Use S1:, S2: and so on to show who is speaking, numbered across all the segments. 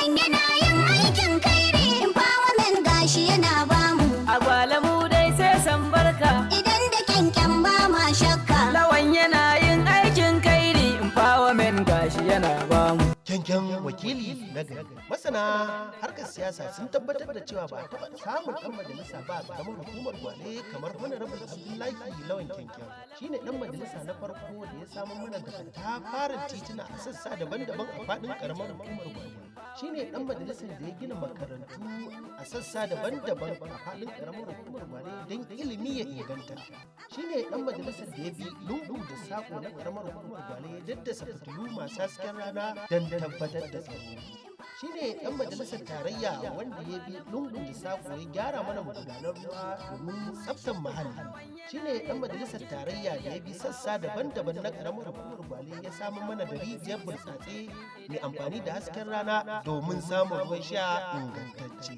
S1: Lawan yana yin aikin kairi, empowerment gashi yana bamu.
S2: Agwala mu dai sai san barka.
S1: Idan da kyankyan ba ma shakka.
S2: Lawan yana yin aikin kairi, empowerment gashi yana bamu.
S3: Kyankyan wakili na gari. Masana harkar siyasa sun tabbatar da cewa ba a taɓa samun ɗan majalisa ba a ƙaramar hukumar Gwale kamar Honorable Abdullahi Lawan Kyankyan. Shine ɗan majalisa na farko da ya samar mana da katafaren tituna a sassa daban-daban a faɗin ƙaramar hukumar Gwale. Shine ɗan majalisar da ya gina makarantu a sassa daban-daban a faɗin ƙaramar hukumar Gwale don ilimi ya inganta. Shine ɗan majalisar da ya bi lungu da saƙo na ƙaramar hukumar Gwale ya daddasa fitilu masu hasken rana don tabbatar da tsaro. Shine ɗan majalisar tarayya wanda ya bi lungu da saƙo ya gyara mana magudanar ruwa domin tsaftar muhalli. Shine ɗan majalisar tarayya da ya bi sassa daban-daban na ƙaramar hukumar Gwale ya samar mana da rijiyar burtsatse mai amfani da hasken rana domin samun ruwan sha ingantacce.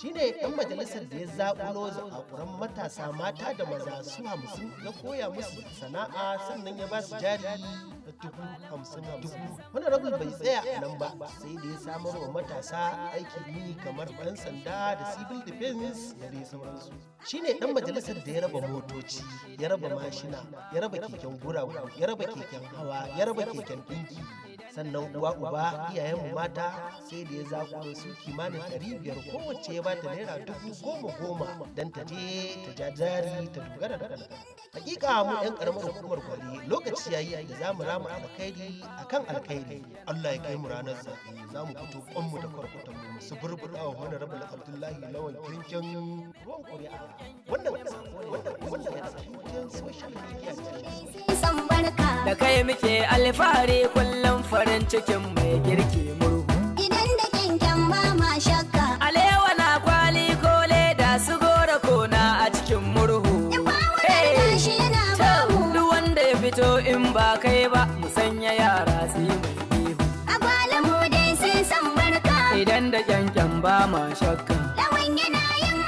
S3: Shine ɗan majalisar da ya zaƙulo zakakuran matasa mata da maza su 50 ya koya musu sana'a, sannan ya ba su jari na 50,000 50. Honorable bai tsaya a nan ba, sai da ya samar wa matasa aikin yi kamar ɗan sanda da civil defense da dai sauransu. Shine ɗan majalisar da ya raba motoci, ya raba mashina, ya raba keken guragu, ya raba keken hawa, ya raba keken ɗinki. Sannan uwa uba, iyayenmu mata, sai da ya zaƙulo su kimanin 500, kowace ya bata naira 10,000 10,000 don ta je ta ja jari ta dogara da kanta. Hakika mu 'yan ƙaramar hukumar Gwale, lokaci yayi da za mu rama alkhairi akan alkhairi. Allah ya kai mu ranar zaɓe, za mu fito kwanmu da kwarkwatanmu mu suburbuɗa wa Honorable Abdullahi Lawan Kyankyan ruwan ƙuri'a. Wannan sako ne wannan ƙungiyar Kyankyan Social Media ce.
S1: San barka.
S2: Da kai muke alfahari kullum, farin cikin mai girki murhu.
S1: Idan da kyankyan ba ma shakka.
S2: Alewa na kwali ko leda, su gora kona a cikin murhu.
S1: Empowerment gashi yana bamu.
S2: Duk wanda ya fito in ba kai ba, mu sanya yara su yi mai ihu.
S1: Agwala mu dai sai san barka.
S2: Idan da kyankyan ba ma shakka.
S1: Lawan yana yin